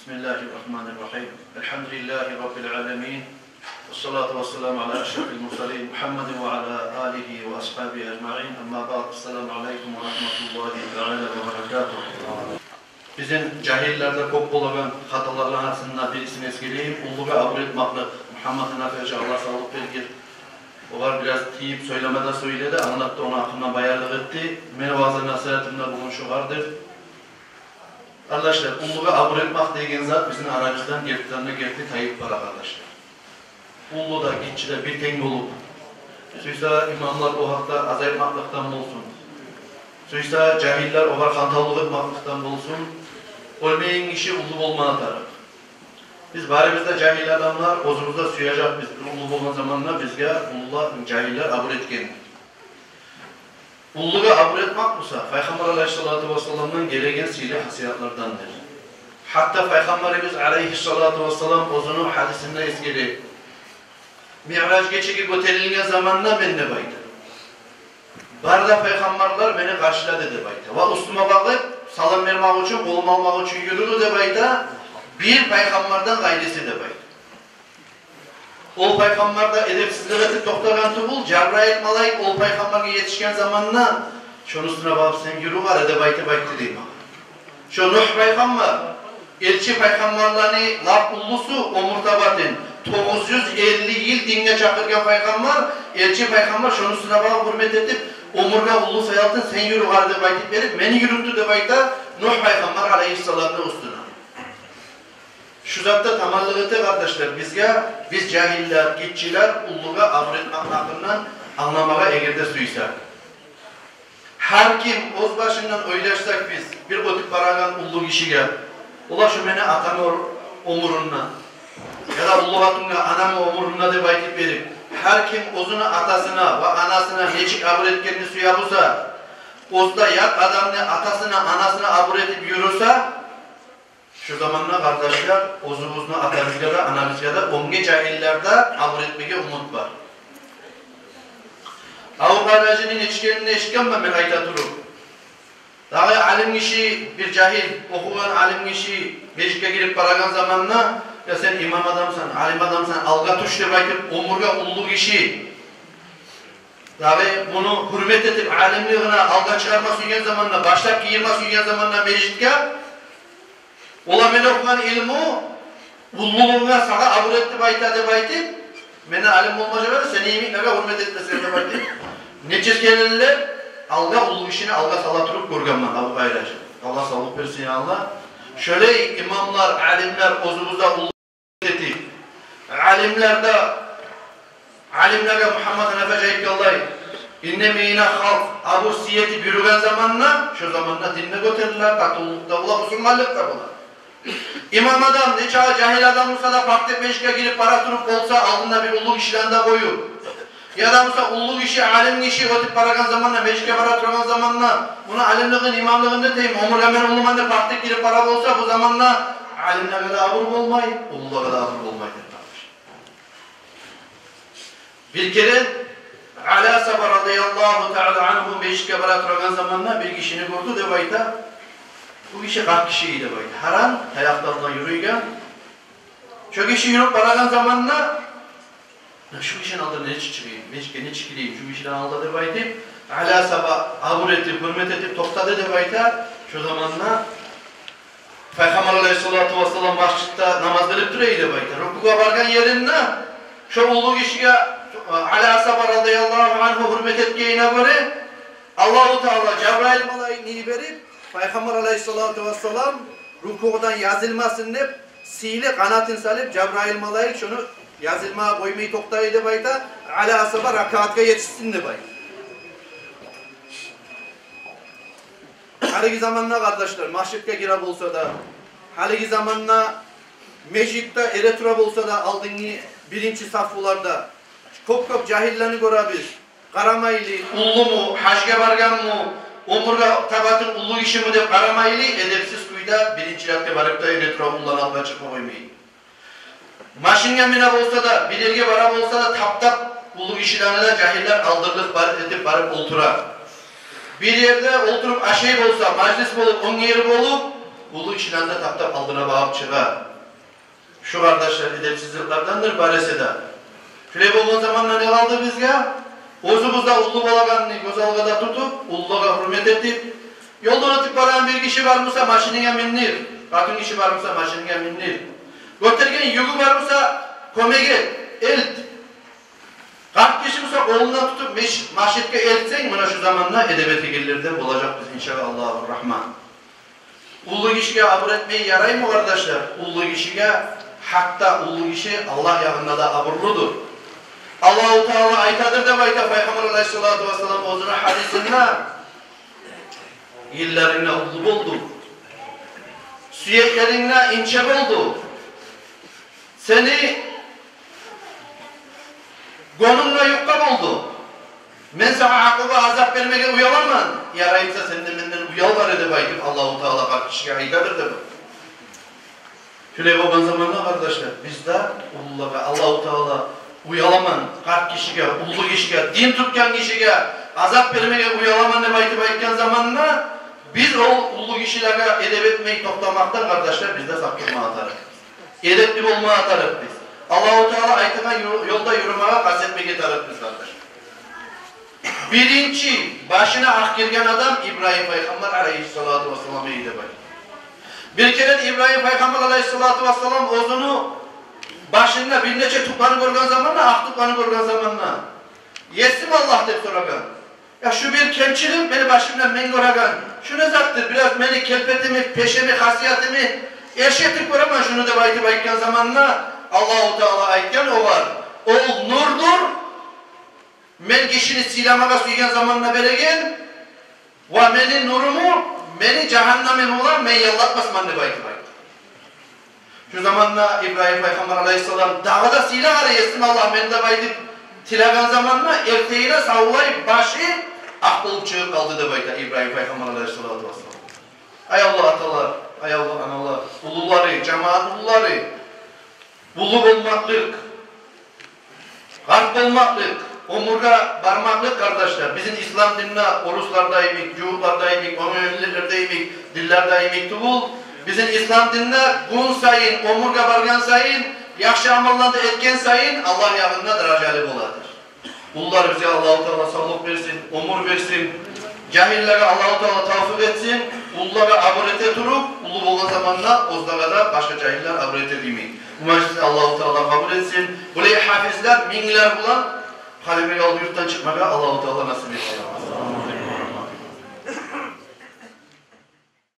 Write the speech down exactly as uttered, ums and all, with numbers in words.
بسم الله الرحمن الرحيم. الحمد لله رب العالمين. والصلاة والسلام على أشرف المرسلين محمد وعلى آله وأصحابه أجمعين. أما بعد. السلام عليكم ورحمة الله تعالى وبركاته. Бизин жагьиллерде кёп болагъан хаталаны арасында бирисин эсгерейим. Уллугъа абур этмакълыкъ. Мугьаммат Гьанафи гьажи, Аллагь савлукъ бергир, огъар бираз тийип сёйлеме де сёйледи, англатды, ону гьакъында баянлыкъ этди. Мени ваъза-насигьатым да бугюн шогъардыр. Къардашлар, уллугъа абур этмакъ деген зат бизин арабыздан гертиден де герти тайып бара, къардашлар. Уллу да, гиччи де бир тенг болуп, сюйсе имамлар о гьакъда аз айтмакълыкъдан болсун, сюйсе жагьиллер огъар хантавлукъ этмакълыкъдан болсун, оьлмейген гиши уллу болмагъа тарыкъ. Биз барыбыз да жагьил адамлар, оьзюбюз де сюежекбиз бир уллу болгъан заманда бизге уллулар, жагьиллер абур этгенни. Уллугъа абур этмакъ буса Пайхаммар алайгьиссалату вассаламдан гелеген сыйлы хасиятлардандыр. Гьатта Пайхаммарыбыз алайгьиссалату вассалам оьзюню гьадисинде эсгере: «Миъраж гечеге гётерилген заманда мен, – деп айта, – бары да пайхаммарлар мени къаршылады, – деп айта, – ва уьстюме багъып салам бермек учун, къолуму алмакъ учун юрюдю, – деп айта, – бир пайхаммардан къайрысы», – деп айта. Ол пайхаммар да эдепсизлик этип токътагъан тюгюл, Жабрайыл малайик ол пайхаммаргъа етишген заманда: «Шону уьстюне багъып сен юрю гьали», – деп айтып айтды дей магъа. Шо Нугь пайхаммар элчи пайхаммарланы лап уллусу, оьмюр табатын, тогъуз юз элли йыл динге чакъыргъан пайхаммар, элчи пайхаммар, шону уьстюне багъып гьюрмет этип, оьмюрге уллу саялтын, сен юрю гьали деп айтып берип, мени юрютдю деп айта Нугь пайхаммар алайгьиссаламны уьстюне. Шу затда таманлыкъ эте, къардашлар, бизге, биз жагьиллер, гиччилер, уллугъа абур этмакъны гьакъындан англамагъа эгер де сюйсек. Гьар ким оьз башындан ойлашсакъ биз, бир оьтюп барагъан уллу гишиге, ола шу мени атамы оьмюрюнде, яда уллу къатынгъа анамы оьмюрюнде деп айтып берип, гьар ким оьзюню атасына ва анасына нечик абур этгенни сюе буса, оьзю де ят адамны атасына, анасына абур этип юрюсе, шу заманда, къардашлар, оьзюбюзню атабызгъа да, анабызгъа да, оьнге жагьиллер де абур этмеге умут бар. Абу Къайыр гьажини нечик экенин эшитгенмен мен айта туруп. Дагъы алим гиши, бир жагьил, охугъан алим гиши межитге гирип барагъан заманда: «Я, сен имам адамсан, алим адамсан, алгъа тюш», – деп айтып, оьмюрге уллу гиши. Дагъы муну гьюрмет этип, алимлигине алгъа чыгъарма сюйген заманда, башлап гийирме сюйген заманда межитге, ола мен охугъан илму уллулугъунга сагъа абур этди деп айта деп айтып, менден алим болмажакъ эди, сени йимиклеге гьюрмет этмесе деп айтып. Нече керенлер алгъа, уллу гишини алгъа сала туруп гёргенмен Абу Къайыр гьажи. Аллагь савлукъ берсин, я Аллагь. Шолай имамлар, алимлер, оьзюбюз де уллу этип, алимлер де, алимлеге Мугьаммат Гьанафи гьажи айтгъанлай, инде мени халкъ абур сый этип юрюген заманда, шо заманда дин де гётериле, татывлукъ да бола, бусурманлыкъ да бола. Имам адам, нечакъы жагьил адам буса да, парт деп межитге гирип бара туруп болса, алдында бир уллу гишилени де къоюп, яда буса уллу гиши, алим гиши оьтюп барагъан заманда, межитге бара турагъан заманда, муну алимлигин, имамлыгъын да этейим, оьмюрге мен уллуман деп парт деп гирип бара болса, бу заманда алимлеге де абур болмай, уллулагъа да абур болмай деп айтды. Бир керен Али асгьаба радияллагьу таала ангьу межитге бара турагъан заманда бир гишини гёрдю деп айта. Бу гиши къарт гиши эди деп айта. Гьаран, таякъ да булан юрюйген. Шо гиши юрюп барагъан заманда, шу гишини алдына нечик чыгъайым, межитге нечик гирейим шу гишини алдына деп айтып, Али асгьаба абур этип, гьюрмет этип токътады деп айта. Шо заманда Пайхаммар алайгьиссалату вассалам межитде намаз къылып тура эди деп айта. Рукугъа баргъан еринде шо уллу гишиге, Али асгьаба радияллагьу ангьу гьюрмет этгенине гёре, Аллагьу Таала Жабрайыл малайикни йиберип, Пайхаммар алайгьиссалату вассалам рукугъдан язылмасын деп, сыйлы къанатын салып, Жабрайыл малайик шону язылмагъа къоймай токътай деп айта, Али асгьаба ракаатгъа етишсин деп айта. Гьалиги заманда, къардашлар, межитге гире болса да, гьалиги заманда межитде эретура болса да, алдынгы биринчи сафуларда кёп-кёп жагьиллени гёребиз. Къарамайлы, уллуму, гьажгъа баргъанмы, оьмюрге табатын уллу гишими деп къарамайлы, эдепсиз кюйде биринчи ретге барып да эретура, уллуланы алдына чыкъма къоймай. Машинге мине болса да, бир ерге бара болса да, таптап уллу гишилени де жагьиллер алдырлыкъ бар этип барып олтура. Бир ерде олтуруп ашай болса, мажлис болуп, оьнге ер болуп, Уллу гишилени де таптап алдына багъып чыгъа. Шу, къардашлар, эдепсизликлердендир барысы да. Шулай болгъан заманда не къалды бизге? Оьзюбюз де уллу болагъанны гёз алгъа да тутуп, уллулагъа гьюрмет этип, ёлдан оьтюп барагъан бир гиши бар буса, машининге миндир. Къатын гиши бар буса, машининге миндир. Гётерген югю бар буса, кёмек эт, элт. Къарт гиши буса, къолундан тутуп меш-, межитге элтсенг, муна шу заманда эдеп этегенлерден болажакъбыз, иншааллагьу рагьман. Уллу гишиге абур этмей яраймы, къардашлар? Уллу гишиге, гьатта уллу гиши Аллагь ягъында да абурлудур. Аллагьу Таала айтадыр деп айта Пайхаммар алайгьиссалату вассалам оьзюню гьадисинде: «Йылларынг да уллу болду, сюеклеринг де инче болду, сени гёнюнг де юкъа болду. Мен сагъа акъылгъа азап бермеге уяламан. Ярай буса, сен де менден уял гьари», — деп айтып, Аллагьу Таала къарт гишиге айтадыр деп. Шулай болгъан заманда, къардашлар, биз де уллулагъа, Аллагьу Таала уяламан, къарт гишиге, уллу гишиге, дин тутгъан гишиге азап бермеге уяламан деп айтып айтгъан заманда, биз о уллу гишилеге эдеп этмей токътамакъдан, къардашлар, биз де сакъ турмагъа тарыкъ. Эдепли болмагъа тарыкъ биз. Аллагьу Таала айтагъан ё-, ёлда юрюмеге къаст этмеге тарыкъ биз, къардаш. Биринчи башына акъ гирген адам Ибрагьим пайхаммар алайгьиссалату вассалам эди деп айта. Бир керен Ибрагьим пайхаммар алайгьиссалату вассалам оьзюню башында бир нече тюклени гёрген заманда, акъ тюклени гёрген заманда: «Есим Аллагь, — деп сорагъан, — я шу бир кемчилик мени башымда мен гёреген, шу не затдыр? Бираз мени келпетими, пешеми, хасиятымы эрши этип гёремен шуну», — деп айтып айтгъан заманда, Аллагьу Таала айтгъан огъар: «Ол нурдур, мен гишини сыйламагъа сюйген заманда береген, ва мени нуруму мени жагьаннамым булан мен яллатмасман», — деп айтып айтгъан. Шу заманда Ибрагьим пайхаммар алайгьиссалам: «Дагъы да сыйла гьари, Есим Аллагь, мени», — деп айтып тилеген заманда, эртегине савлай башы акъ болуп чыгъып къалды деп айта Ибрагьим пайхаммар алайгьиссалату вассалам. Аявлу аталар, аявлу аналар, уллулары, жамаат уллулары, уллу болмакълыкъ, къарт болмакълыкъ, оьмюрге бармакълыкъ, къардашлар, бизин ислам динде орусларда йимик, жугьутларда йимик, оьмюрлюлерде йимик, динлерде йимик тюгюл. Бизин ислам динде гюн сайын, оьмюрге баргъан сайын, яхшы амалланы этген сайын Аллагь ягъында даражалы боладыр. Уллулар, бизге Аллагьу Таала савлукъ берсин, оьмюр берсин. Жагьиллеге Аллагьу Таала тавфикъ этсин, уллулагъа абур эте туруп, уллу болгъан заманда оьзлеге де башгъа жагьиллер абур этер йимик. Бу мажлисни Аллагьу Таала къабул этсин. Булай гьафизлер минглер булан Халимбекавул юртдан чыкъмагъа Аллагьу Таала насип этсин.